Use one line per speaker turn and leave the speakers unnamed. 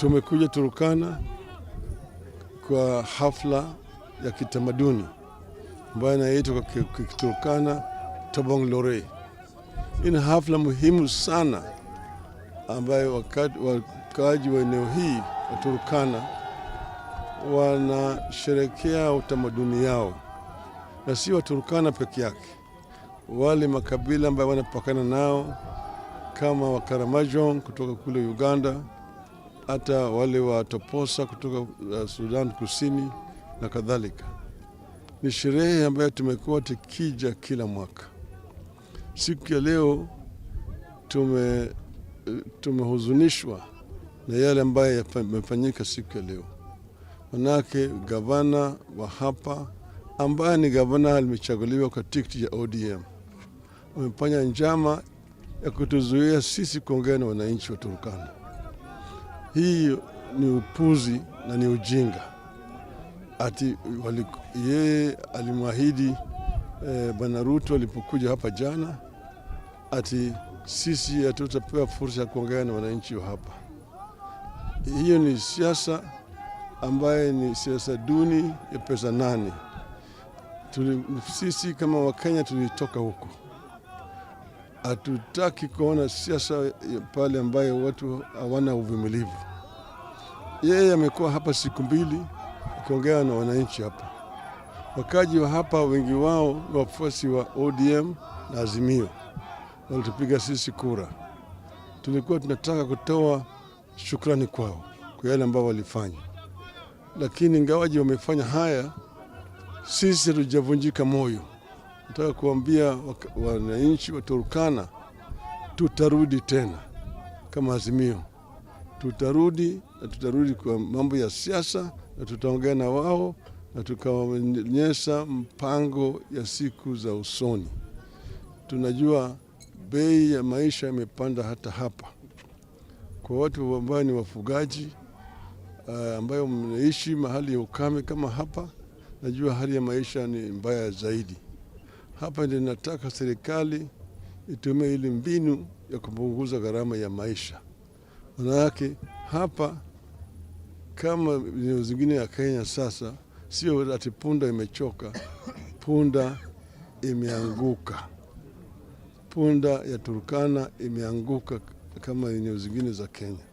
Tumekuja Turkana kwa hafla ya kitamaduni ambayo inaitwa kwa Kiturkana Tobong Lore. Hii ni hafla muhimu sana ambayo wakaaji wa eneo hii wa Turkana wanasherekea utamaduni yao, na si Waturkana peke yake, wale makabila ambayo wanapakana nao kama Wakaramajong kutoka kule Uganda, hata wale wa Toposa kutoka Sudan Kusini na kadhalika. Ni sherehe ambayo tumekuwa tukija kila mwaka. Siku ya leo tumehuzunishwa na yale ambayo yamefanyika siku ya leo, manake gavana wa hapa ambaye ni gavana alimechaguliwa kwa tikiti ya ODM amefanya njama ya kutuzuia sisi kuongea na wananchi wa Turkana. Hii ni upuzi na ni ujinga. Ati yeye alimwahidi Bwana Ruto alipokuja hapa jana ati sisi hatutapewa fursa ya kuongea na wananchi wa hapa. Hiyo ni siasa ambaye ni siasa duni ya pesa nane. Sisi kama Wakenya tulitoka huko, hatutaki kuona siasa pale ambayo watu hawana uvumilivu. Yeye amekuwa hapa siku 2 akiongea na wananchi hapa. Wakaji wa hapa wengi wao ni wafuasi wa ODM na Azimio, walitupiga sisi kura. Tulikuwa tunataka kutoa shukrani kwao kwa yale ambao walifanya, lakini ingawaji wamefanya haya, sisi hatujavunjika moyo. Nataka kuambia wananchi wa Turkana, tutarudi tena kama Azimio, tutarudi na tutarudi kwa mambo ya siasa, na tutaongea na wao na tukaonyesha mpango ya siku za usoni. Tunajua bei ya maisha imepanda hata hapa kwa watu ambao ni wafugaji ambayo mnaishi mahali ya ukame kama hapa, najua hali ya maisha ni mbaya zaidi. Hapa ndio nataka serikali itumie ile mbinu ya kupunguza gharama ya maisha. Maana yake hapa kama eneo zingine ya Kenya sasa, sio ati punda imechoka, punda imeanguka. Punda ya Turkana imeanguka kama eneo zingine za Kenya.